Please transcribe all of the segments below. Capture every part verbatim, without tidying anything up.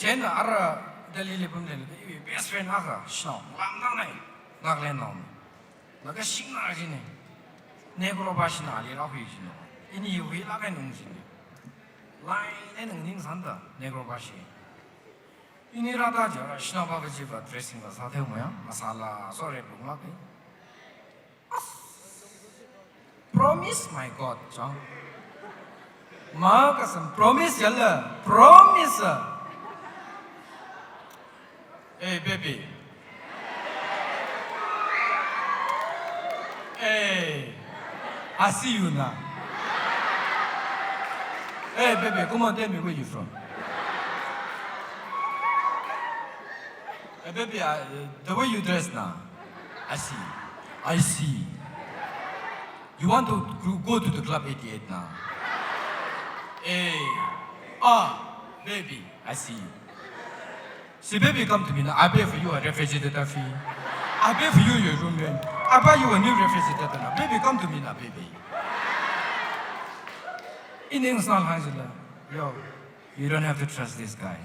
Chieina ara Delhi li pamda lei, iwui best friend akha, shanao, lamdang nai, Nagaland naona. Laga singna jina, Negro bashina ali rāhui jina. Ini hiwui laga nung jina. Line eina nganingsānda, Negro bashi. Ini rāda jiakha, shanao papa chiva dressing la sāthei maya, masala, sore, bunglak e. Promise, my God, chang. Ma kasam promise yala, promise. Hey, baby. Hey, I see you now. Hey, baby, come on, tell me where you from. Hey, baby, I, the way you dress now, I see. I see. You want to go, go to the club eighty-eight now? Hey, ah, baby, I see you. See, baby, come to me now. I pay for you a refrigerator fee. I pay for you your room rent. I buy you a new refrigerator now. Baby, come to me now, baby. Ini sānao hāngchila, yo, you don't have to trust this guy.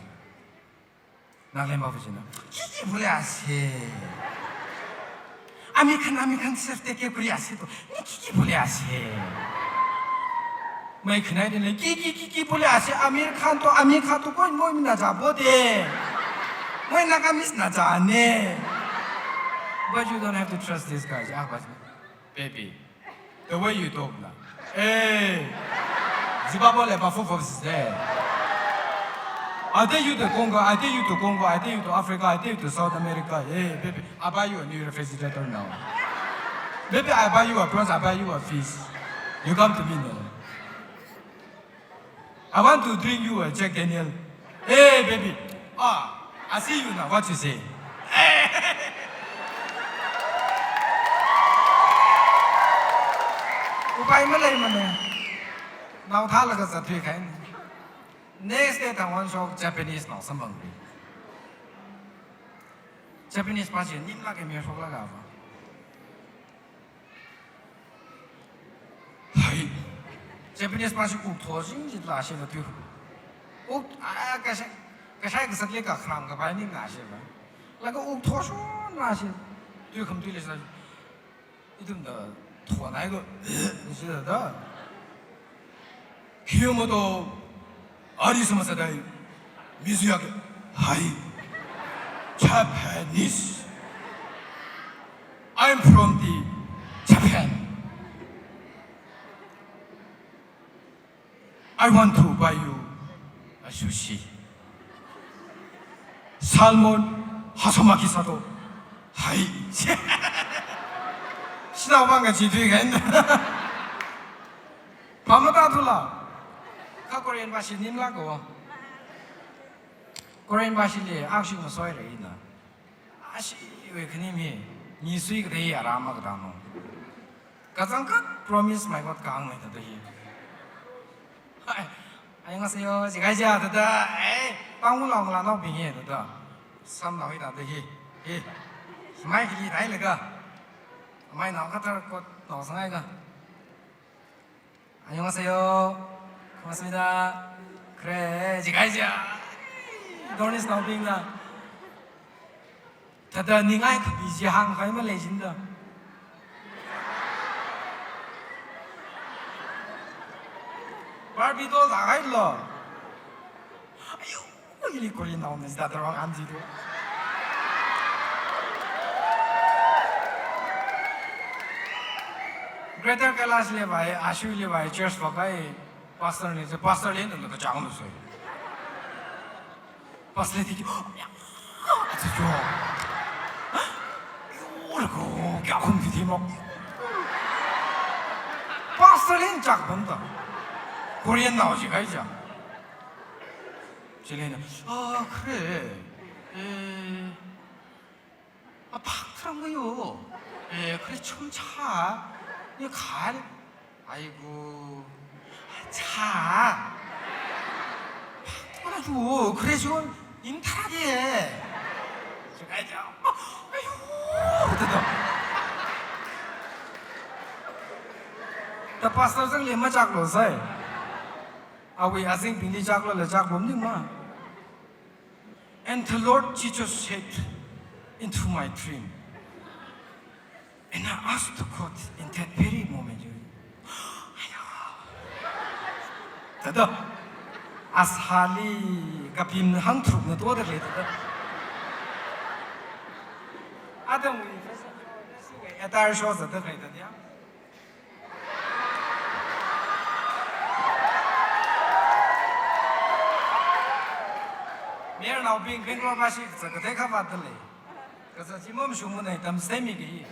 Nagaland papa china, kiki pule ase. Aamir Khan, Aamir Khan self take care kuri ase to, ni kiki pule ase. Mai khanai dene, kiki, kiki pule ase, Aamir Khan to, Aamir Khan to, koi moi mina ja bo de. Moi Nagamese na ja ne. But you don't have to trust this guy. Ah, but baby, the way you talk na. Hey, Zimbabwe le ba fu fu si de. I take you to Congo, I take you to Congo, I take you to Africa, I take you to South America. Hey, baby, I buy you a new refrigerator now. Baby, I buy you a prawns, I buy you a fish. You come to me now. I want to drink you a Jack Daniel. Hey, baby. Ah, I see you now. What you say? Upai maleimana. Nao thālaga zatthui kahaina. Next day thang wan shok Japanese nao samphangri. Japanese pa chi nimlāk e mi shoklaga va. Hai. Japanese pa chi uk tho jing jit la shi la tu. Uk, ah, kashai, kashai kasat le kakharam kapai ning na shi va. Laga uk tho shon na shi. Tui kham tui le sa. Ithumda thonai ko, nishida da. Hiyo moto, ari sama sadai, mizuya ke, hai. Japanese. I'm from the Japan. I want to buy you a sushi. Salmon, hasomaki sato. Hai. Sina wanga chi tui kan. Pamata tula. Kha Korean bashi nimlāk ko. Korean bashi le, akshu masoi re ina. Ashiwui khanim hi, nisui kathei aram ma kathāno. Kazang kat promise my God kahāng mai thāda hi. Hai, annyeonghaseyo, jikai ja thāda, eh, Tangkhul long la nao bing hi thāda. Samnao hi thāda hi, hi. Mai kili thai laga. Mai nao kathar kot nao sangai ka. Annyeonghaseyo. Gomadsimnida. Khare, jikai ja. Dornis naobingna. Thāda ningai khapi ji hāngkahai malei jin da. Barbie doll thākahai lo. Ayo. Ili Korean naona sida darwang amji tu. Greater Kailash li vai, Ashu li vai, church vakai, pastor li, pastor li nanda kachang lu soi. Pastor li tiki, achu jo. Yo, lako, kya khum tiki mo. Pastor li chak bam ta. Korean nao jikai ja. Chilena, ah, khare, eh, a phak tharam kayo, eh, khare chum cha, ni khal, aigu, cha, phak tharam kayo, khare chum, in thara ke, ayo, thāda. Ta pastor zangli machak lo sai. Awui azing bingli chaklo la chak bom ning ma. And the Lord Jesus said into my dream, and I asked the God in that very moment, you, tada, asali kapim hangthruk na to da le tada. Adam we, attire show zada kai tada. Mayarnaobing Bangalore vashi kazā kathei khavāt dalei. Kazā chi mom shumunai tam semi ki.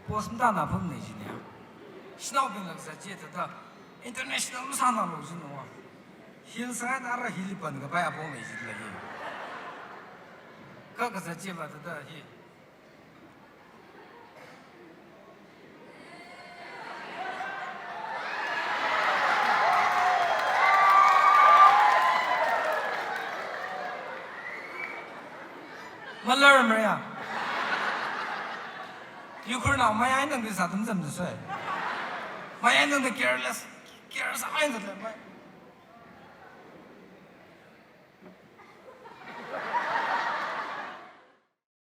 Post mtana phung nei jin ya. Shanaobingla kazā chi tada international masāna lo jin wa. Hill side ara hill pan kapai apong nei jin la hi. Ka kazā chi va tada hi. Malar maya. Ukrainenao mayai nang di sāthum zam di sai. Mayai nang di careless, careless ai nang di mai.